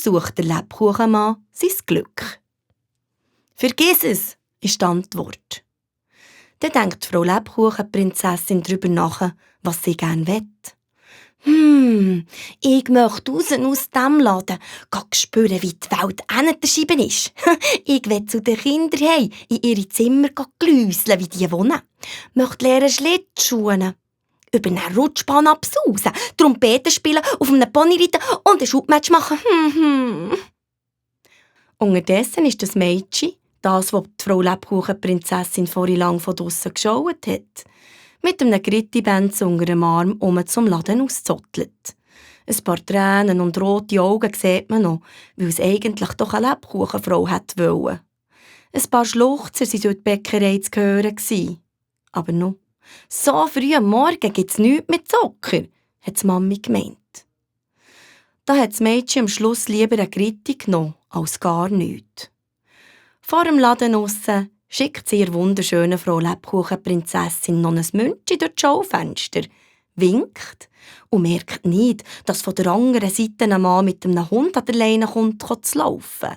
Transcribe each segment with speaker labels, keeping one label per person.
Speaker 1: versucht der Lebkuchenmann sein Glück. «Vergiss es», ist die Antwort. Dann denkt Frau Lebkuchenprinzessin darüber nach, was sie gerne will. Ich möchte raus aus diesem Laden, spüren, wie die Welt hinterschreiben ist. Ich will zu den Kindern heim, in ihre Zimmer gläuseln, wie die wohnen. Möchte lernen Schlittschuhen, über eine Rutschbahn absausen, Trompete spielen, auf einem Pony reiten und ein Schubmatch machen. Unterdessen ist das Mädchen, das, was die Frau Lebkuchenprinzessin vorhin lang von draussen geschaut hat, mit einem Grittibänz unter dem Arm zum Laden auszottelt. Ein paar Tränen und rote Augen sieht man noch, weil es eigentlich doch eine Lebkuchenfrau hätte wollen. Ein paar Schluchzer waren durch die Bäckerei zu hören. Aber noch, so früh am Morgen gibt es nichts mit Zucker, hat die Mami gemeint. Da hat das Mädchen am Schluss lieber eine Gritti genommen, als gar nichts. Vor dem Laden aussen schickt sie ihr wunderschöne Frau Lebkuchenprinzessin noch ein Münzchen durch das Schaufenster, winkt und merkt nicht, dass von der anderen Seite ein Mann mit einem Hund an der Leine kommt zu laufen.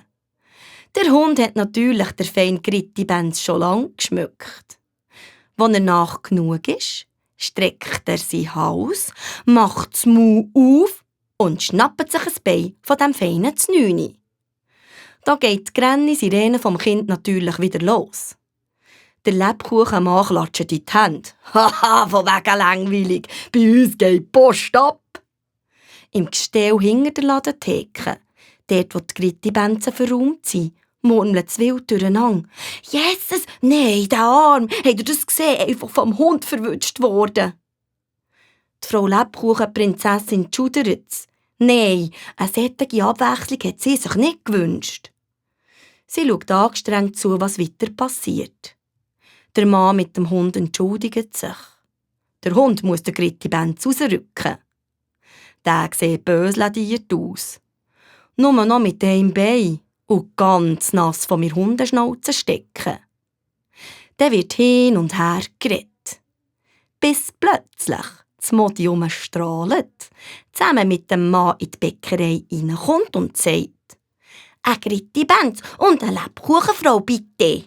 Speaker 1: Der Hund hat natürlich der feine Gritti-Benz schon lange geschmückt. Als er nach genug ist, streckt er sein Hals, macht das Maul auf und schnappt sich ein Bein von dem feinen Znüni. Da geht die Granny-Sirene vom Kind natürlich wieder los. Der Lebkuchenmann klatscht in die Hände. «Haha, von wegen langweilig, bei uns geht die Post ab!» Im Gestell hinter der Ladentheke, dort wo die Gritti-Benzen verräumt sind, murmelt es wild durcheinander. «Jesus, nein, der Arm, habt ihr das gesehen? Einfach vom Hund verwünscht worden!» Die Frau Lebkuchenprinzessin schudert. Nein, eine solche Abwechslung hat sie sich nicht gewünscht. Sie schaut angestrengt zu, was weiter passiert. Der Mann mit dem Hund entschuldigt sich. Der Hund muss den Gritti-Benz rausrücken. Der sieht böse lediert aus. Nur noch mit einem Bein und ganz nass von mir Hundeschnauze stecken. Der wird hin und her geredet. Bis plötzlich das Modium strahlt, zusammen mit dem Mann in die Bäckerei reinkommt und sagt: «Ein Gritti-Benz und eine Lebkuchenfrau, bitte.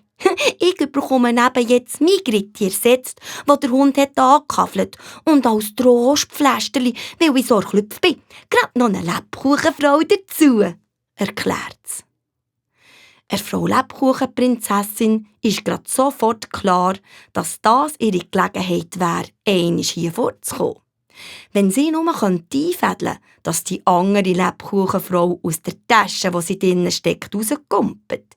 Speaker 1: Ich bekomme eben jetzt mein Gritti ersetzt, das der Hund hat angekaffelt. Und als Trostpflästerli, weil ich so erklüpft bin, gerade noch eine Lebkuchenfrau dazu», erklärt's. Frau Lebkuchenprinzessin ist gerade sofort klar, dass das ihre Gelegenheit wäre, einmal hier vorzukommen. Wenn sie nur einfädeln könnte, dass die andere Lebkuchenfrau aus der Tasche, wo sie drinnen steckt, rauskumpelt,